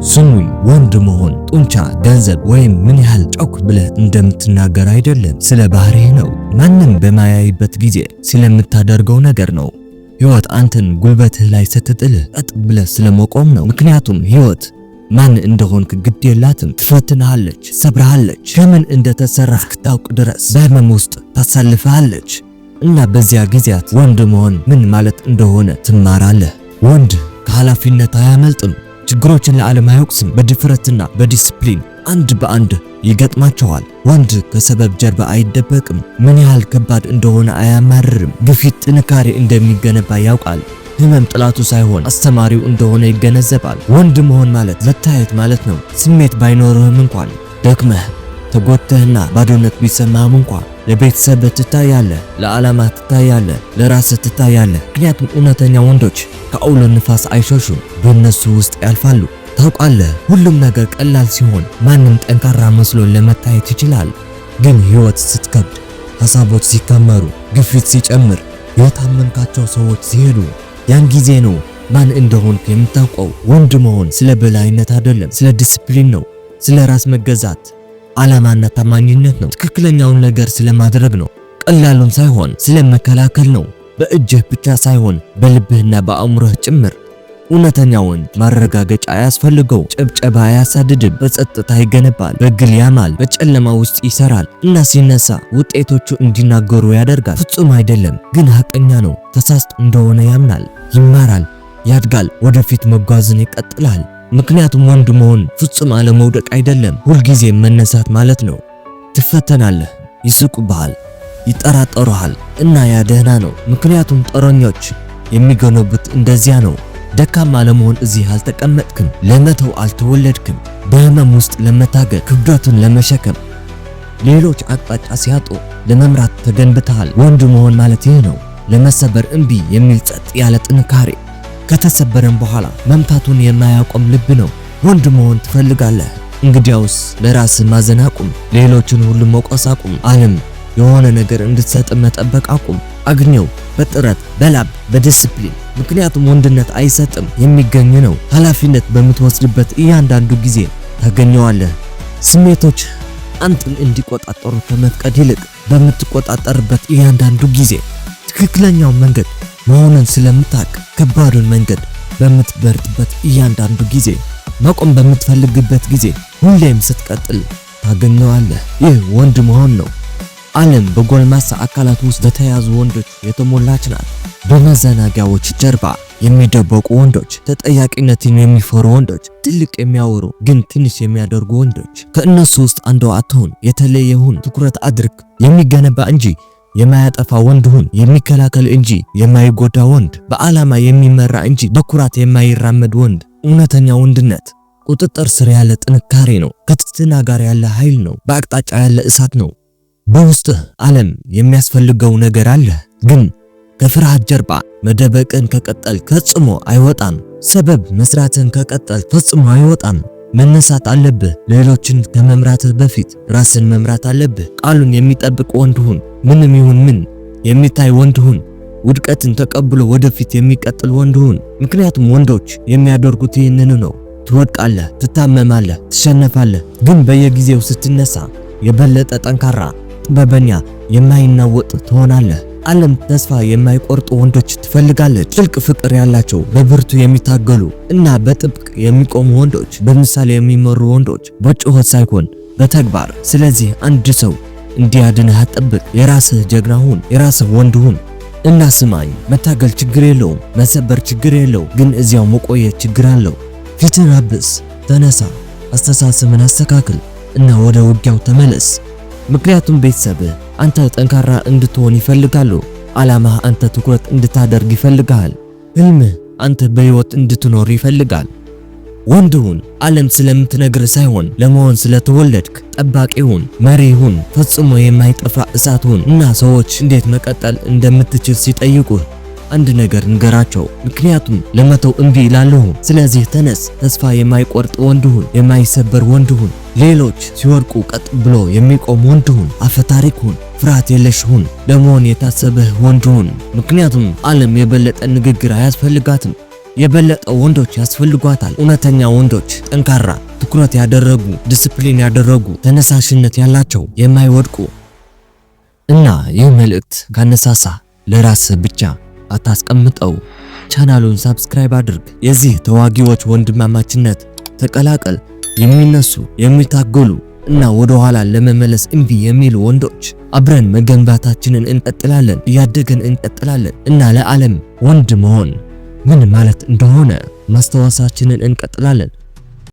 ስሙኝ፣ ወንድ መሆን ጡንቻ፣ ገንዘብ ወይም ምን ያህል ጮክ ብለህ እንደምትናገር አይደለም፣ ስለ ባህሪህ ነው። ማንም በማያይበት ጊዜ ስለምታደርገው ነገር ነው። ህይወት አንተን ጉልበትህ ላይ ስትጥልህ ቀጥ ብለህ ስለመቆም ነው። ምክንያቱም ህይወት ማን እንደሆንክ ግድ የላትም። ትፈትንሃለች፣ ሰብርሃለች፣ ከምን እንደተሰራህ እስክታውቅ ድረስ በህመም ውስጥ ታሳልፍሃለች። እና በዚያ ጊዜያት ወንድ መሆን ምን ማለት እንደሆነ ትማራለህ። ወንድ ከኃላፊነት አያመልጥም። ችግሮችን ለዓለም አያውቅስም። በድፍረትና በዲስፕሊን አንድ በአንድ ይገጥማቸዋል። ወንድ ከሰበብ ጀርባ አይደበቅም። ምን ያህል ከባድ እንደሆነ አያማርርም። ግፊት ጥንካሬ እንደሚገነባ ያውቃል። ህመም ጥላቱ ሳይሆን አስተማሪው እንደሆነ ይገነዘባል። ወንድ መሆን ማለት መታየት ማለት ነው። ስሜት ባይኖርህም እንኳን፣ ደክመህ ተጎድተህና ባዶነት ቢሰማህም እንኳን ለቤተሰብህ ትታያለህ፣ ለዓላማ ትታያለህ፣ ለራስህ ትታያለህ። ምክንያቱም እውነተኛ ወንዶች ከአውሎ ንፋስ አይሸሹም፣ በእነሱ ውስጥ ያልፋሉ። ታውቃለህ፣ ሁሉም ነገር ቀላል ሲሆን ማንም ጠንካራ መስሎ ለመታየት ይችላል። ግን ህይወት ስትከብድ፣ ሀሳቦች ሲከመሩ፣ ግፊት ሲጨምር፣ የታመንካቸው ሰዎች ሲሄዱ፣ ያን ጊዜ ነው ማን እንደሆንክ የምታውቀው። ወንድ መሆን ስለ በላይነት አይደለም፣ ስለ ዲስፕሊን ነው፣ ስለ ራስ መገዛት፣ ዓላማና ታማኝነት ነው። ትክክለኛውን ነገር ስለማድረግ ነው፣ ቀላሉን ሳይሆን ስለ መከላከል ነው። በእጅህ ብቻ ሳይሆን በልብህና በአእምሮህ ጭምር። እውነተኛ ወንድ ማረጋገጫ አያስፈልገው፣ ጭብጨባ አያሳድድም። በጸጥታ ይገነባል፣ በግል ያማል፣ በጨለማ ውስጥ ይሰራል እና ሲነሳ ውጤቶቹ እንዲናገሩ ያደርጋል። ፍጹም አይደለም፣ ግን ሐቀኛ ነው። ተሳስቶ እንደሆነ ያምናል፣ ይማራል፣ ያድጋል፣ ወደፊት መጓዝን ይቀጥላል። ምክንያቱም ወንድ መሆን ፍጹም አለመውደቅ አይደለም፣ ሁልጊዜ መነሳት ማለት ነው። ትፈተናለህ፣ ይስቁብሃል፣ ይጠራጠሩሃል እና ያ ደህና ነው። ምክንያቱም ጦረኞች የሚገነቡት እንደዚያ ነው። ደካማ ለመሆን እዚህ አልተቀመጥክም። ለመተው አልተወለድክም። በህመም ውስጥ ለመታገል፣ ክብደቱን ለመሸከም፣ ሌሎች አቅጣጫ ሲያጡ ለመምራት ተገንብተሃል። ወንድ መሆን ማለት ይህ ነው። ለመሰበር እምቢ የሚል ጸጥ ያለ ጥንካሬ፣ ከተሰበረም በኋላ መምታቱን የማያቆም ልብ ነው። ወንድ መሆን ትፈልጋለህ? እንግዲያውስ ለራስህ ማዘን አቁም። ሌሎችን ሁሉ መውቀስ አቁም። ዓለም የሆነ ነገር እንድትሰጥ መጠበቅ አቁም። አግኘው፣ በጥረት፣ በላብ፣ በዲስፕሊን። ምክንያቱም ወንድነት አይሰጥም፣ የሚገኝ ነው። ኃላፊነት በምትወስድበት እያንዳንዱ ጊዜ ታገኘዋለህ። ስሜቶች አንተን እንዲቆጣጠሩ ከመፍቀድ ይልቅ በምትቆጣጠርበት እያንዳንዱ ጊዜ፣ ትክክለኛው መንገድ መሆኑን ስለምታውቅ ከባዱን መንገድ በምትመርጥበት እያንዳንዱ ጊዜ፣ መቆም በምትፈልግበት ጊዜ ሁሌም ስትቀጥል ታገኘዋለህ። ይህ ወንድ መሆን ነው። ዓለም በጎልማሳ አካላት ውስጥ በተያዙ ወንዶች የተሞላች ናት። በመዘናጊያዎች ጀርባ የሚደበቁ ወንዶች፣ ተጠያቂነትን የሚፈሩ ወንዶች፣ ትልቅ የሚያወሩ ግን ትንሽ የሚያደርጉ ወንዶች። ከእነሱ ውስጥ አንዱ አትሁን። የተለየ ሁን። ትኩረት አድርግ። የሚገነባ እንጂ የማያጠፋ ወንድ ሁን። የሚከላከል እንጂ የማይጎዳ ወንድ፣ በዓላማ የሚመራ እንጂ በኩራት የማይራመድ ወንድ። እውነተኛ ወንድነት ቁጥጥር ስር ያለ ጥንካሬ ነው። ከትህትና ጋር ያለ ኃይል ነው። በአቅጣጫ ያለ እሳት ነው። በውስጥህ ዓለም የሚያስፈልገው ነገር አለ፣ ግን ከፍርሃት ጀርባ መደበቅን ከቀጠል ፈጽሞ አይወጣም። ሰበብ መስራትን ከቀጠል ፈጽሞ አይወጣም። መነሳት አለብህ። ሌሎችን ከመምራትህ በፊት ራስን መምራት አለብህ። ቃሉን የሚጠብቅ ወንድ ሁን። ምንም ይሁን ምን የሚታይ ወንድ ሁን። ውድቀትን ተቀብሎ ወደፊት የሚቀጥል ወንድ ሁን። ምክንያቱም ወንዶች የሚያደርጉት ይህንን ነው። ትወድቃለህ፣ ትታመማለህ፣ ትሸነፋለህ። ግን በየጊዜው ስትነሳ የበለጠ ጠንካራ፣ ጥበበኛ፣ የማይናወጥ ትሆናለህ። ዓለም ተስፋ የማይቆርጡ ወንዶች ትፈልጋለች። ጥልቅ ፍቅር ያላቸው፣ በብርቱ የሚታገሉ እና በጥብቅ የሚቆሙ ወንዶች፣ በምሳሌ የሚመሩ ወንዶች፣ በጩኸት ሳይሆን በተግባር። ስለዚህ አንድ ሰው እንዲያድንህ አትጠብቅ። የራስህ ጀግና ሁን፣ የራስህ ወንድ ሁን። እና ስማኝ፣ መታገል ችግር የለውም፣ መሰበር ችግር የለው፣ ግን እዚያው መቆየት ችግር አለው። ፊትህን አብስ፣ ተነሳ፣ አስተሳሰብን አስተካክል እና ወደ ውጊያው ተመለስ። ምክንያቱም ቤተሰብህ አንተ ጠንካራ እንድትሆን ይፈልጋሉ። ዓላማህ አንተ ትኩረት እንድታደርግ ይፈልጋል። ህልምህ አንተ በህይወት እንድትኖር ይፈልጋል። ወንድ ሁን፣ ዓለም ስለምትነግር ሳይሆን ለመሆን ስለተወለድክ። ጠባቂ ሁን፣ መሪ ሁን፣ ፈጽሞ የማይጠፋ እሳት ሁን እና ሰዎች እንዴት መቀጠል እንደምትችል ሲጠይቁህ አንድ ነገር ንገራቸው። ምክንያቱም ለመተው እምቢ ይላሉ። ስለዚህ ተነስ፣ ተስፋ የማይቆርጥ ወንድ ሁን፣ የማይሰበር ወንድ ሁን፣ ሌሎች ሲወድቁ ቀጥ ብሎ የሚቆም ወንድ ሁን፣ አፈታሪክ ሁን፣ ፍርሃት የለሽ ሁን፣ ለመሆን የታሰበህ ወንድ ሁን። ምክንያቱም ዓለም የበለጠ ንግግር አያስፈልጋትም። የበለጠ ወንዶች ያስፈልጓታል። እውነተኛ ወንዶች፣ ጠንካራ፣ ትኩረት ያደረጉ፣ ዲስፕሊን ያደረጉ፣ ተነሳሽነት ያላቸው፣ የማይወድቁ። እና ይህ መልእክት ካነሳሳ ለራስህ ብቻ አታስቀምጠው። ቻናሉን subscribe አድርግ። የዚህ ተዋጊዎች ወንድማማችነት ተቀላቀል። የሚነሱ፣ የሚታገሉ እና ወደ ኋላ ለመመለስ እምቢ የሚሉ ወንዶች፣ አብረን መገንባታችንን እንቀጥላለን፣ እያደግን እንቀጥላለን እና ለዓለም ወንድ መሆን ምን ማለት እንደሆነ ማስታወሳችንን እንቀጥላለን።